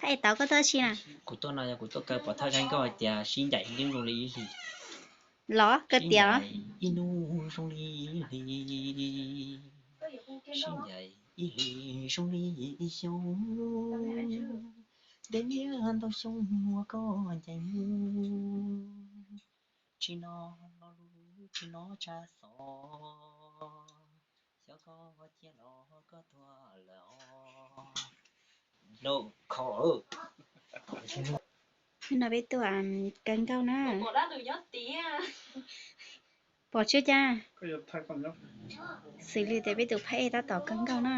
Thaj es tau koj tuaj tsi na? Kuv tuaj no yog kuv tuaj kaw pov thawj kawg nkaus hais tias sib ncaim ib hnub zoo li ib hlis. Los kawg tias los? Ib hnub zoo li ib hlis, sib ncaim ib hlis zoo li ib xyoo. Dej niaj ntau xyoo uas koj ncaim mus, tsis hnov lo lus tsis hnov tsab xov, xyov koj cia los koj tuag lawm os. Lauj kho. Hnub no peb tuaj kaw nkauj na. Pom tsis cas? Xws li tias peb tus phab ej tab tom kaw nkauj na.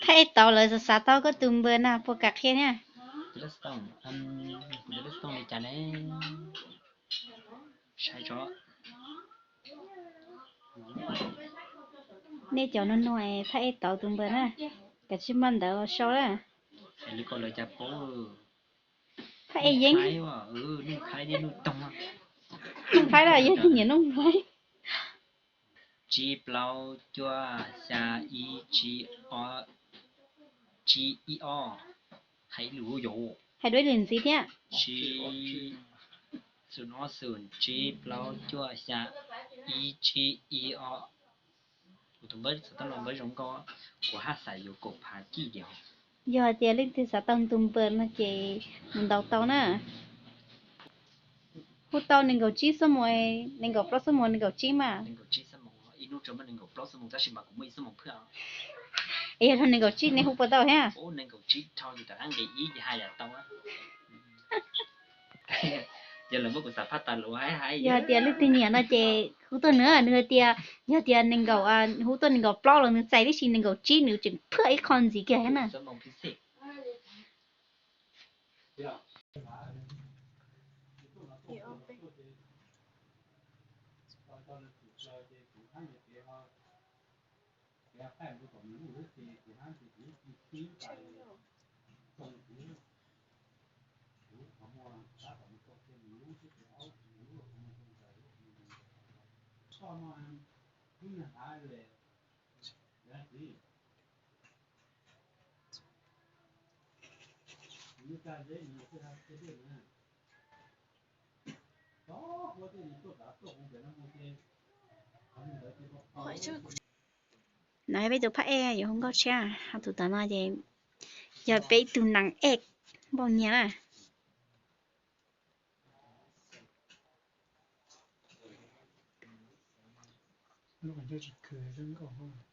Thaj es tau lawv xav xav tau koj tus npawb na puas kam qhia thiab? Nej cov nug nug thaj es tau tus npawb na, kav tsij npaj ntawv sau na. Thaj es yeeb, nuj thaib los yog tus nyiam nuj thaib. Tsib plaub cuaj xya ib tsib ob tsib ib ob. Hais lus yau. Hais dua ib lwm ntxiv thiab. Tsib, xum ob xum tsib plaub cuaj xya ib tsib ib ob. Kuv tus npawb xov tooj no npawb zoo nkauj, kuv haj xav yuav kaum phav kij tiag. Yog hais tias leej twg xav tau tus npawb no ces mus ntaus tau na. Hu tau nees nkaum tsib xuab moos, nees nkaum plaub xuab moos, nees nkaum tsib mas. Ib hnub tsuas muaj nees nkaum plaub xuab moos tab sis mas kuv muaj ib xuab moos phwj. Es yog nees nkaum tsib nej hu puas tau thiab? Nees nkaum tsib dhau yus rov qab nqis ib ces haj yam tau. Yog lawv muab kuv xav phaj tas lus hais hais. Yog tias leej twg nyiam no ces hu tuaj nws, nws hais tias yog tias nees nkaum, hu tuaj nees nkaum plaub los nws txais tib si, nees nkaum tsib nws tseem phwj ib qho ntxiv kiag thiab na. No peb tus phab ej yuav hu nkauj tshiab, ho tus tom no ces yog peb tus nees ej npaum nyias na. Lub qhov ncauj tsis khw zoo nkauj.